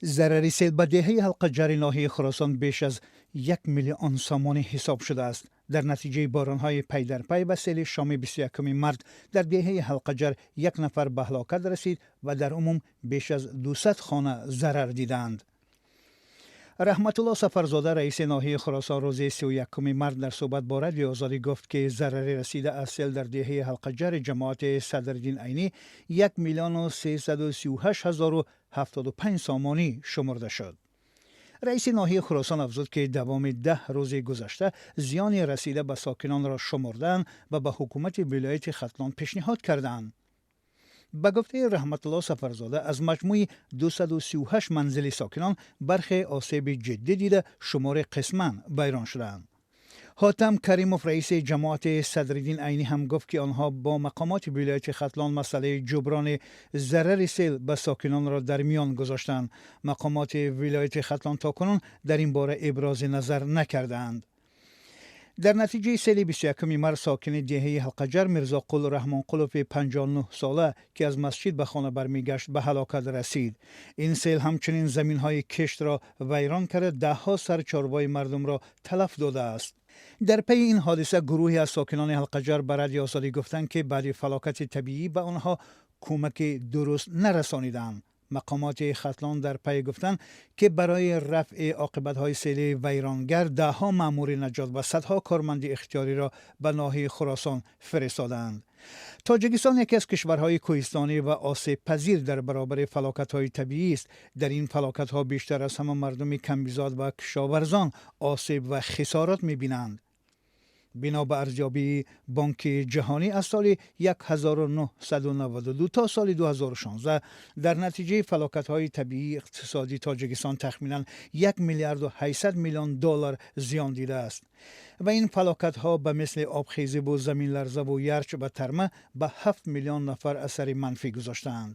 Зарари сел ба деҳаи Ҳалқаҷари ноҳияи Хуросон беш аз 1 миллион сомонӣ ҳисоб шудааст. Дар натиҷаи боронҳои пайдарпай ва сели шоми 21 март дар деҳаи Ҳалқаҷар як нафар ба ҳалокат расид ва дар умум беш аз 200 хона зарар дидаанд. Раҳматулло Сафарзода, раиси ноҳияи Хуросон, рӯзи 31 март дар суҳбат бо Радиои Озодӣ гуфт, ки зарари расида аз сел дар деҳаи Ҳалқаҷари ҷамоати Садриддин Айнӣ 1 338 075 сомонӣ шумурда шуд. Раиси ноҳияи Хуросон афзуд, ки давоми 10 рӯзи гузашта зиёни расида ба сокинонро шумурдаанд ва ба ҳукумати вилояти Хатлон пешниҳод кардаанд. Ба гуфтаи Раҳматулло Сафарзода, аз маҷмӯи 238 манзили сокинон бархе осеби ҷиддӣ дида, шуморе қисман вайрон шудаанд. Ҳотам Каримов, раиси ҷамоати Садриддин Айнӣ, ҳам гуфт, ки онҳо бо мақомоти вилояти Хатлон масъалаи ҷуброни зарари сел ба сокинонро дар миён гузоштанд. Мақомоти вилояти Хатлон то кунун дар ин бора ибрози назар накардаанд. Дар натиҷаи сели 21 март сокини деҳаи Ҳалқаҷар Мирзоқул Раҳмонқулови 59 сола, ки аз масҷид ба хона бармегашт, ба ҳалокат расид. Ин сел ҳамчунин заминҳои киштро вайрон карда, даҳҳо сар чорвои мардумро талаф додааст. Дар пайи ин ҳодиса гурӯҳе аз сокинони Ҳалқаҷар ба Радиои Озодӣ гуфтанд, ки баъди фалокати табиӣ ба онҳо кӯмаки дуруст нарасонидаанд. Мақомоти Хатлон дар пай гуфтанд, ки барои рафъи оқибатҳои сели вайронгар даҳҳо маъмури наҷот ва садҳо корманди ихтиёриро ба ноҳияи Хуросон фиристодаанд. Тоҷикистон яке аз кишварҳои кӯҳистонӣ ва осебпазир дар баробари фалокатҳои табиӣ аст. Дар ин фалокатҳо бештар аз ҳама мардуми камбизоат ва кишоварзон осеб ва хисорот мебинанд. Бино ба арзёбии Бонки Ҷаҳонӣ, аз соли 1992 то соли 2016 дар натиҷаи фалокатҳои табиии иқтисодии Тоҷикистон тахминан 1 миллиарду 800 миллион доллар зиён дидааст ва ин фалокатҳо ба мисли обхезиву заминларзаву ярч ва тарма ба 7 миллион нафар асари манфӣ гузоштаанд.